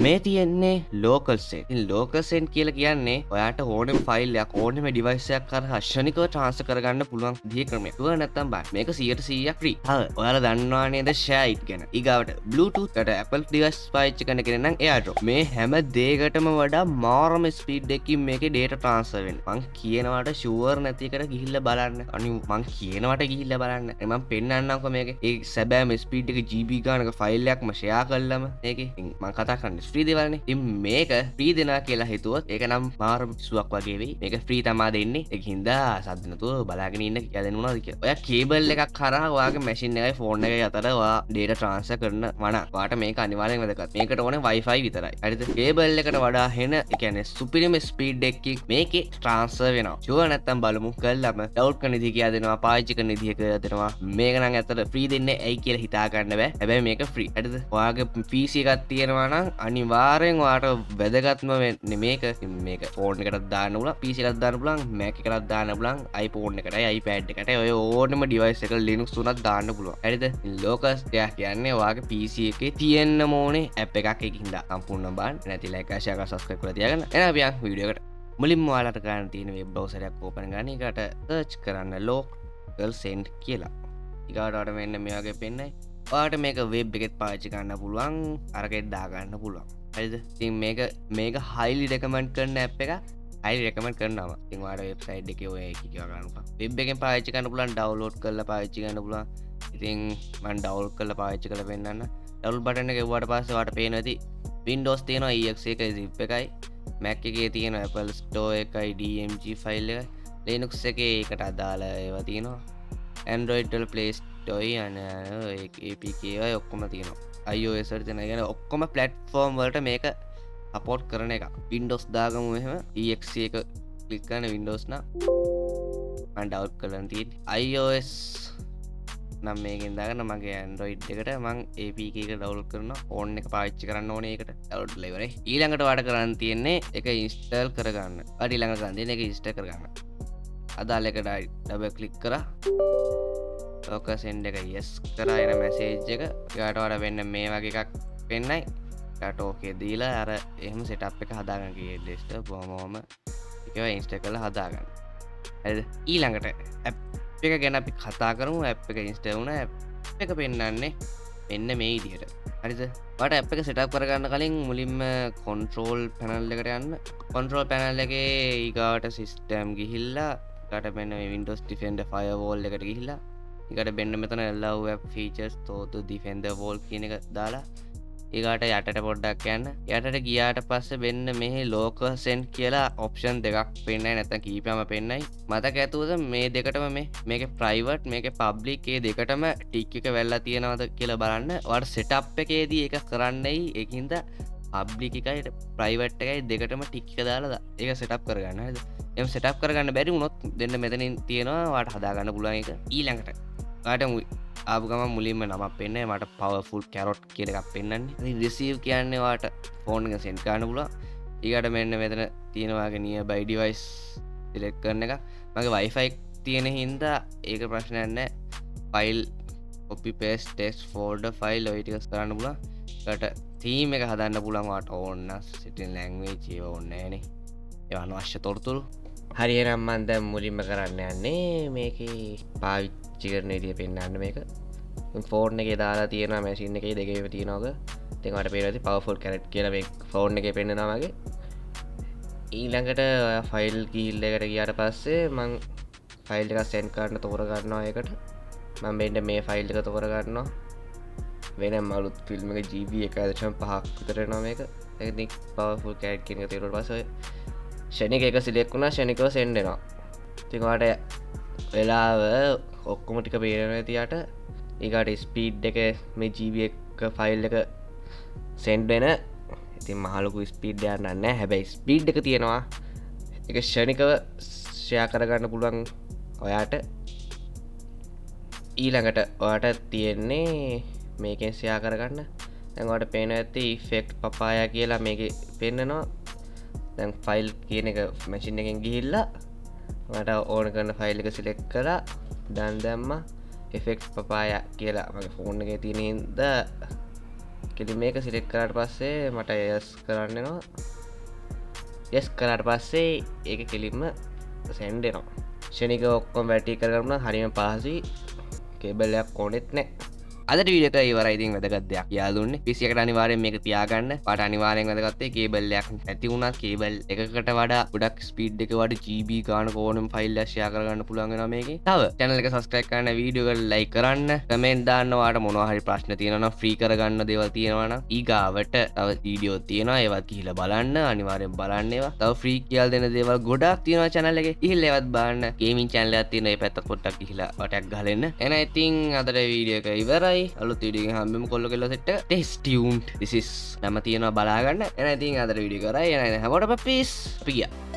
මේ තියෙන්නේ local send. ඉතින් ලෝකල් සෙන්ඩ් කියලා කියන්නේ ඔයාට ඕනෙම ෆයිල් එකක් ඕනෙම ඩිවයිස් එකක් කරහා ක්ෂණිකව ට්‍රාන්ස්ෆර් කරගන්න පුළුවන් විදිහේ ක්‍රමයක්. ඒක නැත්තම් බෑ. මේක 100%ක් ෆ්‍රී. තව ඔයාලා දන්නවා නේද ෂෙයාර් it ගැන. ඊගාවට Bluetooth එකට Apple device පාවිච්චි කරන කෙනෙක් නම් AirDrop. මේ හැම දෙයකටම වඩා මාරම ස්පීඩ් එකකින් මේකේ ඩේටා ට්‍රාන්ස්ෆර් වෙන්නේ. මං කියනවට ෂුවර් නැති එකට ගිහිල්ලා බලන්න. අනිත් මං කියනවට ගිහිල්ලා බලන්න. මං පෙන්නන්නම්කෝ මේකේ. ඒ සැබෑම ස්පීඩ් එක GB ගානක ෆයිල් එකක්ම ෂෙයා කළාම මේකේ. ඉතින් මං කතා කරන්නේ ෆ්‍රී දේවල්නේ. ඉතින් මේක ෆ්‍රී දෙනවා කියලා හිතුවොත් ඒක නම් මාර පිස්සුවක් වගේ වෙයි. මේක ෆ්‍රී තමා දෙන්නේ. ඒක හින්දා සද්ද නැතුව බලාගෙන ඉන්න කියලා දෙන්න මොනවද කියලා. ඔයා කේබල් එකක් හරහා ඔයාගේ මැෂින් එකයි ෆෝන් එකයි අතර ඔයා ඩේටා ට්‍රාන්ස්ෆර් කරනවා නම් ඔයාට මේක අනිවාර්යෙන් වැදගත්. මේකට ඕනේ Wi-Fi විතරයි. හරිද? කේබල් එකට වඩා හෙන, ඒ කියන්නේ සුපිරිම ස්පීඩ් එකකින් මේකේ ට්‍රාන්ස්ෆර් වෙනවා. ෂුවර් නැත්තම් බලමු කළාම ඩවුන්ලෝඩ් කරන විදිහ කියලා දෙනවා, පාවිච්චි කරන විදිහ කියලා දෙනවා. මේක නම් ඇත්තට ෆ්‍රී දෙන්නේ ඇයි කියලා හිතා ගන්න බෑ. හැබැයි මේක ෆ්‍රී. හරිද? ඔයාගේ PC එකක් තියෙනවා නම් අනිවාර්යෙන් ඔයාට වැදගත්ම වෙන්නේ මේක. ඉතින් මේක ෆෝන් එකටත් දාන්න පුළුවන්, PC එකටත් දාන්න පුළුවන්, Mac එකටත් දාන්න පුළුවන්, iPhone එකටයි iPad එකටයි ඔය ඕනම ඩිවයිස් එකක Linux උනත් දාන්න පුළුවන්. හරිද? ඉතින් ලෝකල් දෙයක් කියන්නේ ඔයාගේ PC එකේ තියෙන්න ඕනේ ඇප් එකක්. ඒක හින්දා සම්පූර්ණ බලන්න. නැති ලයික්, ෂෙයාර් කරලා සබ්ස්ක්‍රයිබ් කරලා තියාගන්න. එහෙනම් අපි යන් වීඩියෝ එකට. මුලින්ම ඔයාලට ගන්න තියෙන වෙබ් බ්‍රවුසර් එකක් ඕපන් ගන්න. ඒකට සර්ච් කරන්න ලෝකල් සෙන්ඩ් කියලා. ඊගාට ඔයාලට මෙන්න මේ වගේ පෙන්නයි. ඔයාලට මේක වෙබ් එකෙත් පාවිච්චි කරන්න පුළුවන්, අරකෙත් දාගන්න පුළුවන්. හරිද? ඉතින් මේක මේක හයිලි රෙකමන්ඩ් කරන ඇප් එකක්. හයිලි රෙකමන්ඩ් කරනවා. ඉතින් ඔයාලට වෙබ්සයිට් එකේ ඔය එක එක ගන්න පුළුවන්. වෙබ් එකෙන් පාවිච්චි කරන්න පුළුවන්, ඩවුන්ලෝඩ් කරලා පාවිච්චි කරන්න පුළුවන්. ඉතින් මං ඩවුන්ලෝඩ් කරලා පාවිච්චි කරලා පෙන්නන්න. ඩවුන්ලෝඩ් බටන් එක එව්වට පස්සේ ඔයාලට පේනවා ඇති Windows තියෙනවා EXE එකයි zip එකයි, Mac එකේ තියෙනවා Apple Store එකයි DMG file එකයි, Linux එකේ ඒකට අදාළ ඒවා තියෙනවා, Android වල Play Store අන APK ඒවා ඔක්කොම තියෙනවා, iOS වල තියෙන. ඒ කියන්නේ ඔක්කොම ප්ලැට්ෆෝම් වලට මේක සපෝට් කරන එක. Windows දාගමු එහෙම. EXE එක ක්ලික් කරන Windows නම් මම ඩවුන්ලෝඩ් කරලා තියෙන්නේ. iOS නම් මේකෙන් දාගන්න. මගේ Android එකට මං APK එක ඩවුන්ලෝඩ් කරනවා. ෆෝන් එක පාවිච්චි කරන්න ඕනේ ඒකට. ඩවුන්ලෝඩ් කරලා ඉවරයි. ඊළඟට ඔයාලට කරන්න තියෙන්නේ ඒක ඉන්ස්ටෝල් කරගන්න. ඔයාලට ඊළඟට කරන්න තියෙන්නේ ඒක ඉන්ස්ටෝල් කරගන්න. අදාළ එකට ඩබල් ක්ලික් කරා. ලෝකල් සෙන්ඩ් එක yes කරා එන මැසේජ් එක. ඊළඟට ඔයාලට වෙන්න මේ වගේ එකක් පෙන්නයි. ඊළඟට ඕකේ දීලා අර එහෙම සෙටප් එක හදාගන්න කී ඩෙස්ක්ටොප් කොහොමම ඒක ඉන්ස්ටෝල් කරලා හදාගන්න. හරිද? ඊළඟට ඇප් එක ගැන අපි කතා කරමු. ඇප් එක ඉන්ස්ටෝල් වුණා. ඇප් එක පෙන්නන්නේ මෙන්න මේ විදිහට. හරිද? ඔයාලට ඇප් එක සෙටප් කරගන්න කලින් මුලින්ම කන්ට්‍රෝල් පැනල් එකට යන්න. කන්ට්‍රෝල් පැනල් එකේ ඊගාවට සිස්ටම් ගිහිල්ලා ඊගාට මෙන්න මේ Windows Defender Firewall එකට ගිහිල්ලා ඊගාට මෙන්න මෙතන allow app features to Defender wall කියන එක දාලා ඊගාට යටට පොඩ්ඩක් යන්න. යටට ගියාට පස්සේ මෙන්න මෙහි local send කියලා ඔප්ෂන් දෙකක් පෙන්නයි, නැත්නම් කීපයක්ම පෙන්නයි. මතක ඇතුවද මේ දෙකටම මේ මේකේ ප්‍රයිවට් මේකේ පබ්ලික් ඒ දෙකටම ටික් එක වෙලා තියෙනවද කියලා බලන්න. ඔයාලට සෙටප් එකේදී ඒක කරන්නයි. ඒකින්ද පබ්ලික් එකයි ප්‍රයිවට් එකයි දෙකටම ටික් එක දාලා ඒක සෙටප් කරගන්න. හරිද? එහෙම සෙටප් කරගන්න බැරි වුණොත් දෙන්න මෙතනින් තියෙනවා ඔයාලට හදාගන්න පුළුවන් එක. ඊළඟට ඔයාලට ආපු ගමන් මුලින්ම නමක් පෙන්නයි. මට පවර්ෆුල් කැරොට් කියලා එකක් පෙන්නන්නේ. ඉතින් රිසීව් කියන්නේ ඔයාලට ෆෝන් එක සෙන්ඩ් කරන්න පුළුවන්. ඊගාට මෙන්න මෙතන තියෙන ඔයාගේ නියර් බයි ඩිවයිස් සිලෙක්ට් කරන එක. මගේ Wi-Fi තියෙන හින්දා ඒක ප්‍රශ්නයක් නෑ. File copy paste text folder file ඔය ටික කරන්න පුළුවන්. ඊට තීම් එක හදන්න පුළුවන් ඔයාට ඕන නම්. සෙටින් ලැන්ග්වේජ් ඒවා ඕනේ නෑනේ. ඒවා අනවශ්‍ය තොරතුරු. හරි, එහෙනම් මම දැන් මුලින්ම කරන්න යන්නේ මේකේ පාවිච්චි කරන විදිය පෙන්නන්න. මේක ෆෝන් එකේ දාලා තියෙනවා, මැෂින් එකේ දෙකේම තියෙනවා. ඉතින් ඔයාලට පේනවා ඇති පවර්ෆුල් කැරට් කියලා මේ ෆෝන් එකේ පෙන්නනවා වගේ. ඊළඟට ඔයා ෆයිල් ගිහිල්ලා එකට ගියාට පස්සේ මං ෆයිල් එකක් සෙන්ඩ් කරන්න තෝර ගන්නවා. ඒකට මං මෙන්න මේ ෆයිල් එක තෝර ගන්නවා. වෙනම අලුත් ෆිල්ම් එක GB 1.5ක් විතර එනවා මේක. ඒක ඉතින් පවර්ෆුල් කැරට් කියන එක තේරුවට පස්සේ ඔය ක්ෂණික එක සිලෙක්ට් වුණා, ක්ෂණිකව සෙන්ඩ් වෙනවා. ඉතින් ඔයාලට වෙලාව ඔක්කොම ටික පේනවා ඇති යට. ඊගාට ස්පීඩ් එක මේ GB එක ෆයිල් එක සෙන්ඩ් වෙන. ඉතින් මහ ලොකු ස්පීඩ් එකක් නෑ, හැබැයි ස්පීඩ් එක තියෙනවා. ඒක ක්ෂණිකව ෂෙයා කරගන්න පුළුවන් ඔයාට. ඊළඟට ඔයාට තියෙන්නේ මේකෙන් ෂෙයා කරගන්න. දැන් ඔයාට පේනවා ඇති ඉෆෙක්ට් පපායා කියලා මේකේ පෙන්නනවා. දැන් ෆයිල් කියන එක මැෂින් එකෙන් ගිහිල්ලා ඔයාට ඕන කරන ෆයිල් එක සිලෙක්ට් කරලා ඩන් දැම්මා. ඉෆෙක්ට් පපායා කියලා මගේ ෆෝන් එකේ තියෙන හින්දා කෙලින් මේක සිලෙක්ට් කරාට පස්සේ මට යස් කරන්න එනවා. යස් කරාට පස්සේ ඒක කෙලින්ම සෙන්ඩ් වෙනවා. ක්ෂණිකව ඔක්කොම වැඩ ටික කරගන්න හරිම පහසුයි. කේබල් එකක් ඕනෙත් නෑ. අදට වීඩියෝ එක ඉවරයි. ඉතින් වැදගත් දෙයක් කියලා දුන්නේ. PC එකට අනිවාර්යෙන් මේක තියාගන්න. ඔයාට අනිවාර්යෙන් වැදගත් වෙයි. කේබල් එකක් නැති වුණත් කේබල් එකකට වඩා ගොඩක් ස්පීඩ් එක වඩා GB ගානක ඕනම ෆයිල් එකක් ෂෙයා කරගන්න පුළුවන් වෙනවා මේකේ. තව චැනල් එක සබ්ස්ක්‍රයිබ් කරන්න, වීඩියෝ එකට ලයික් කරන්න, කමෙන්ට් දාන්න. ඔයාට මොනවා හරි ප්‍රශ්න තියෙනවා නම්, ෆ්‍රී කරගන්න දේවල් තියෙනවා නම්, ඊගාවට තව වීඩියෝ තියෙනවා, ඒවත් ගිහිල්ලා බලන්න. අනිවාර්යෙන් බලන්න ඒවා. තව ෆ්‍රී කියලා දෙන දේවල් ගොඩක් තියෙනවා චැනල් එකේ. ගිහිල්ලා ඒවත් බලන්න. ගේමින් චැනල් එකක් තියෙනවා. ඒ පැත්ත පොඩ්ඩක් ගිහිල්ලා වටයක් ගහලා එන්න. එහෙනම් ඉතින් අදට වීඩියෝ එක ඉවරයි. අලුත් වීඩියෝ එකකින් හම්බෙමු කොල්ලෝ කෙල්ලෝ සෙට් එක. Stay tuned. This is නම තියෙනවා බලා ගන්න. එහෙනම් ඉතින් අදට වීඩියෝ ඉවරයි. එහෙනම් හැමෝටම peace. අපි ගියා.